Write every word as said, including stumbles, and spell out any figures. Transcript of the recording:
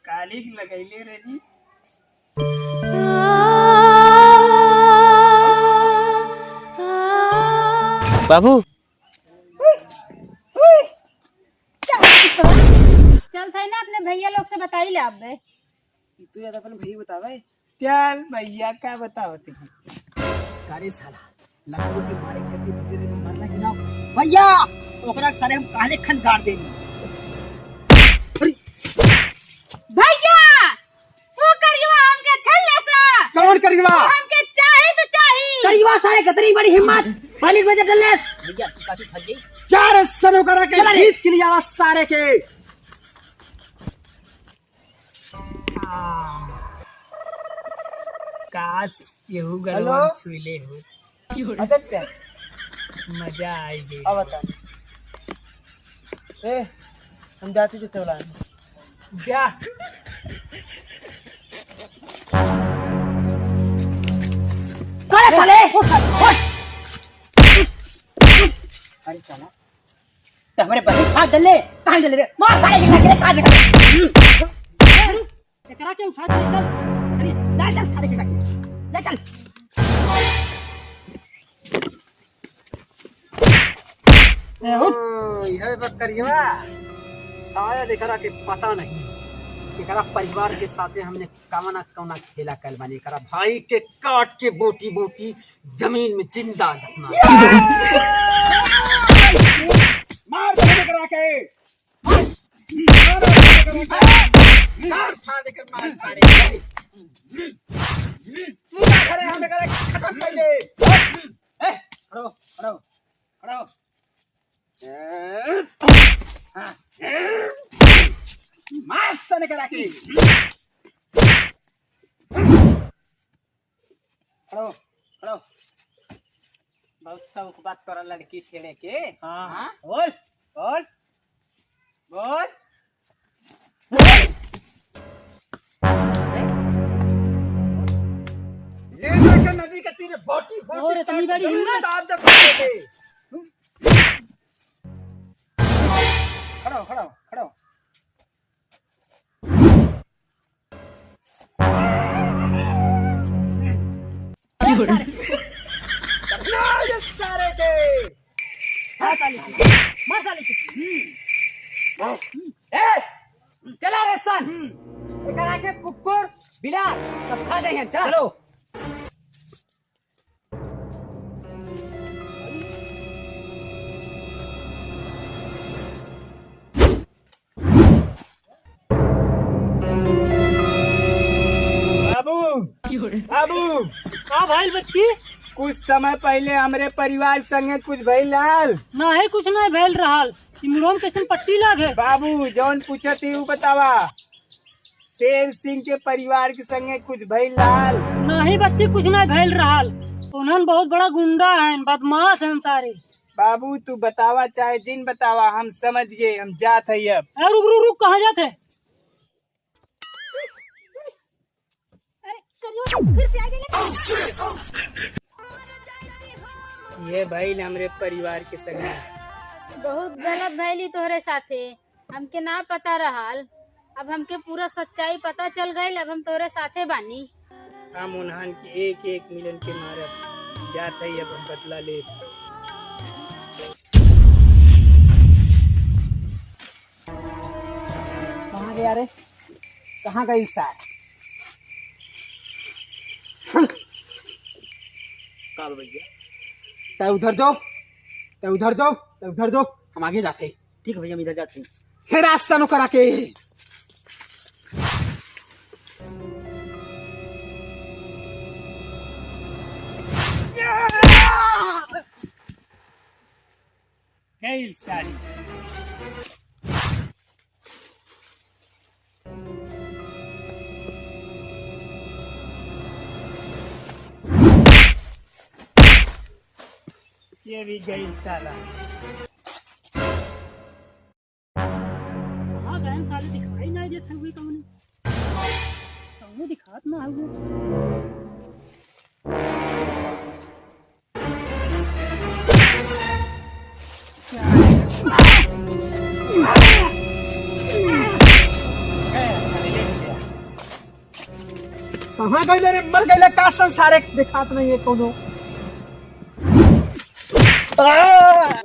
कालिक लगैले रही। बाबू। चल, चल सही ना, अपने भैया लोग से बताई ले अब बे। तू याद अपन भैया बतावे। चल भैया, का बतावत है? अरे साला, लखुआ के मारे खातिर तुझे रे मरला कि ना? भैया, ओकरा सारे हम काले खन गाड़ देनी। अरे भैया, वो करियवा हमके छेड़ ले सा। कौन करियवा? वो हमके चाही तो चाही। करियवा सारे कितनी बड़ी हिम्मत, पानी में जब डले। भैया, काफी थक गई। चार सनों करा के चला रे। बीच के लिए आवाज सारे के। आह, काश केहू गलवा हेलो। छुइले हो। अच्छा, अच्छा। मजा आई गई। अब बता। ए, हम जाती जते वाला है। जा। अरे साले, उठ, उठ। अरे साला। तो हमरे बस हाथ डले, कहाँ डले रे? मार साले के, के, कहाँ डले? एकरा के उठा के ले चल। अरे, ले चल साले के, ले चल। ए, उठ। ओ, यह बकरिया। शायद एकरा के पता नहीं, एकरा परिवार के साथे हमने कवना कवना खेला कइल बानी। एकरा भाई के काट के बोटी बोटी जमीन में जिंदा दफना। मार दे एकरा के। मार, मार दे एकरा के। मार फाड़ के मार सारे। तू ना घरे हम एकरा के खत्म कर दे। ए, खड़ो, खड़ो, खड़ो। मार साले करा के। खड़ो, खड़ो। बहुत शौक बात तोरा लड़की छेड़े के। हाँ। हाँ? बोल, बोल, बोल। ले जाके नदी के तीरे बोटी, बोटी और इतनी काट बड़ी जमीन हिम्मत? में दाब दे साले के। खड़ो, खड़ो, खड़ो। मार ये सारे के। हाँ, साले, मार साले के। हम्म। ए, चला रे सन। एकरा के कुकुर, बिलार, सब खा जाइहैं, चल। चलो। बाबू, बाबू। का भइल बच्ची? कुछ समय पहिले हमरे परिवार के संगे कुछ भइल रहल? नाही, कुछ नाही भइल रहल। ई मुड़वा में कइसन पट्टी लागे? बाबू, जौन पूछत ही उ बतावा। शेर सिंह के परिवार के संगे कुछ भइल रहल? नाही बच्ची, कुछ नाही भइल रहल। उन्हन बहुत बड़ा गुंडा हैं, बदमाश हैं सारे। बाबू, तू बतावा चाहे जिन बतावा, हम समझ गए, हम जात हई अब। ए, रुक, रुक, रुक, कहाँ जात है? अरे, करियो, फिर से आ गए। ये भइल हमरे परिवार के संगे। बहुत गलत भइल ई तोहरे साथे। हमके ना पता रहल, अब हमके पूरा सच्चाई पता चल गइल, अब हम तोरे साथे बानी। हम उन्हन के एक एक मिलन के मारब, जात हई अब हम बदला लेब। कहाँ गया रे? कहाँ गई सार? का भैया? तै उधर जो, तै उधर जो, तै उधर जो, हम आगे जाते। ठीक है भैया, हम इधर जाते हैं। हे रास्ता नो करा के। गइल सारी। ये भी गइल साला। कहाँ गए साले, दिखाई नहीं देते हुए कौन? कौनो दिखात ना हुए। कहाँ गइले रे? मर गइले का? संसारे देखात नहीं है कोनो। आ!